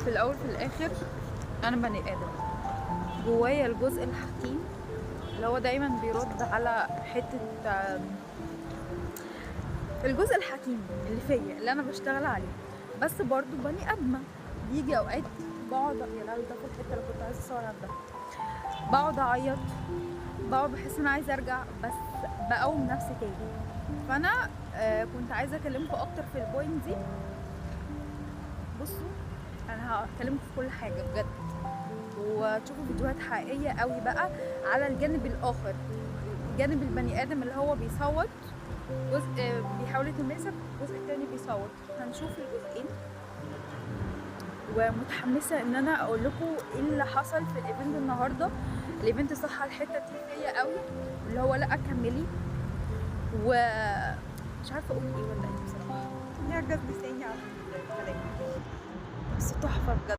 في الاول في الاخر انا بني ادم جوايا الجزء الحكيم اللي هو دايما بيرد على حتة، الجزء الحكيم اللي فيا اللي انا بشتغل عليه، بس برضو بني ادمه بيجي اوقات بقعد، يا لهوي ده في الحتة اللي كنت عايزه اصور عندها، بقعد اعيط، بقعد بحس ان انا عايزه ارجع، بس بقوم نفسي تاني. فانا كنت عايزه اكلمكم اكتر في ال point دي. بصوا انا هكلمكم في كل حاجة بجد، وتشوفوا فيديوهات حقيقية قوي بقى على الجانب الاخر، جانب البني ادم اللي هو بيصوت، جزء بيحاول يتماسك، الجزء التاني بيصوت. هنشوف الجزئين، ومتحمسه ان انا اقول لكم ايه اللي حصل في ال event النهارده. ال event صح على الحتة دي فيا قوي، اللي هو لا كملي، ومش عارفه اقول ايه ولا ايه بصراحة، يعجز لساني على الكلام، بس تحفة بجد.